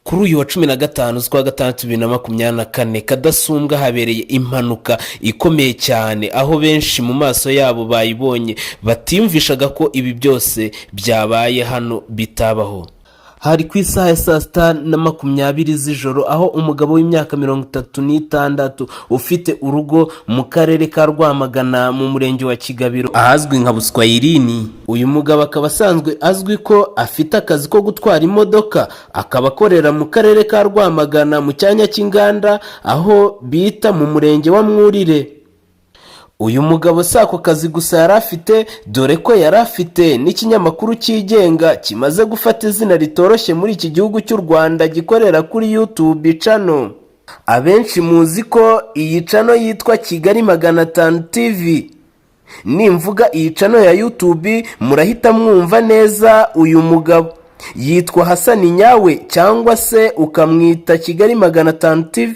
Kuri uyu wa 15 z'ukwa gatandatu 2024, Kadasumbwa habereye impanuka ikomeye cyane, aho benshi mu maso yabo bayibonye batiyumvishaga ko ibi byose byabaye hano bitabaho. Hari ku isaha ya saa 6:20 z'ijoro, aho umugabo w'imyaka 36 ufite urugo mu karere ka Rwamagana, mu murenge wa Kigabiro, ahazwi nka Buswayirini. Uyu mugabo akaba asanzwe azwi ko afite akazi ko gutwara imodoka, akaba akorera mu karere ka Rwamagana mu cyanya cy'inganda, aho bita mu murenge wa Mwurire. Uyu mugabo si ako kazi gusa yari afite, dore ko yari afite n'ikinyamakuru cyigenga kimaze gufata izina ritoroshye muri iki gihugu cy'u Rwanda, gikorera kuri YouTube channel. Abenshi muzi ko iyi channel yitwa Kigali 500 TV. Nimvuga iyi channel ya YouTube murahita mwumva neza. Uyu mugabo yitwa Hasani Nyawe, cyangwa se ukamwita Kigali 500 TV.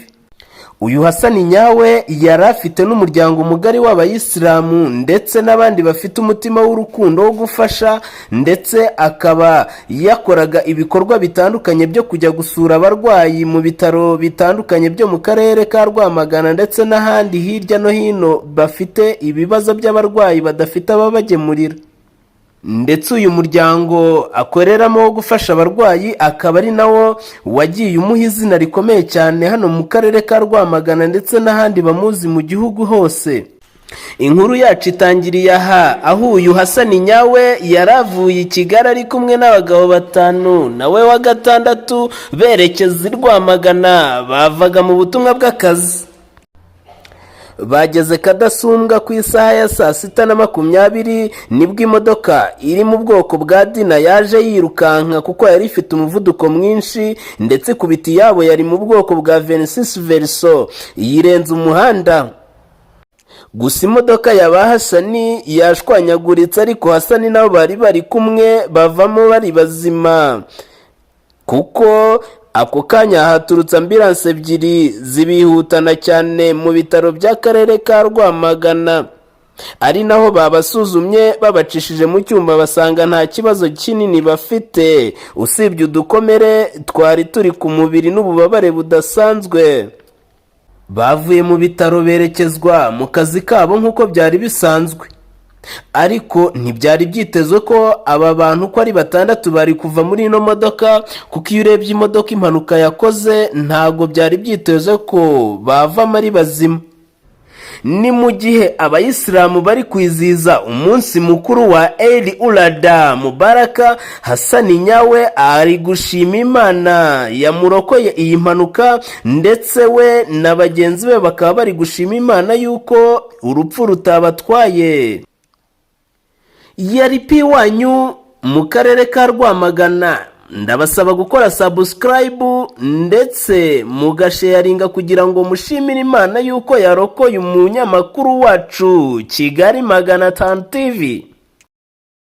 Uyu Hasani Nyawe yari afite n'umuryango mugari w'abayisilamu ndetse n'abandi bafite umutima w'urukundo wo gufasha, ndetse akaba yakoraga ibikorwa bitandukanye byo kujya gusura abarwayi mu bitaro bitandukanye byo mu karere ka Rwamagana ndetse n'ahandi hirya no hino bafite ibibazo by'abarwayi badafite ababagemurira. Ndetse uyu muryango akoreramo wo gufasha abarwayi akaba ari nawo wagiye umuha izina rikomeye cyane hano mu karere ka Rwamagana ndetse n'ahandi bamuzi mu gihugu hose. Inkuru yacu itangiriye aha, aho uyu Hasani Nyawe yari avuye i Kigali ari kumwe n'abagabo batanu, nawe wa gatandatu, berekeza i Rwamagana. Bavaga mu butumwa bw'akazi. Bageze Kadasumbwa ku isaha ya saa 6:20, nibwo imodoka iri mu bwoko bwa Dina yaje yirukanka, kuko yari ifite umuvuduko mwinshi, ndetse ikubita iyabo yari mu bwoko bwa 26 Verso, yirenza umuhanda. Gusa imodoka ya ba Hasani yashwanyaguritse, ariko Hasani nabo bari bari kumwe bavamo bari bazima, kuko ako kanya haturutse ambulance ebyiri zibihutana cyane mu bitaro by'akarere ka Rwamagana, ari naho babasuzumye babacishije mu cyuma, basanga nta kibazo kinini bafite usibye udukomere twari turi ku mubiri n'ububabare budasanzwe. Bavuye mu bitaro berekezwa mu kazi kabo nk'uko byari bisanzwe, ariko ntibyari byitezwe ko aba bantu uko ari batandatu bari kuva muri ino modoka, kuko iyo urebye imodoka impanuka yakoze, ntabwo byari byitezwe ko bavamo ari bazima. Ni mu gihe abayisilamu bari kwizihiza umunsi mukuru wa Eid ul-Adha Mubaraka. Hasani Nyawe ari gushima Imana yamurokoye iyi mpanuka, ndetse we na bagenzi be bakaba bari gushima Imana yuko urupfu rutabatwaye. Yari pi wanyu mu karere ka Rwamagana. Ndabasaba gukora subscribe ndetse mugasharinga kugira ngo mushimire Imana yuko yarokoye umunyamakuru wacu Kigali 500 TV.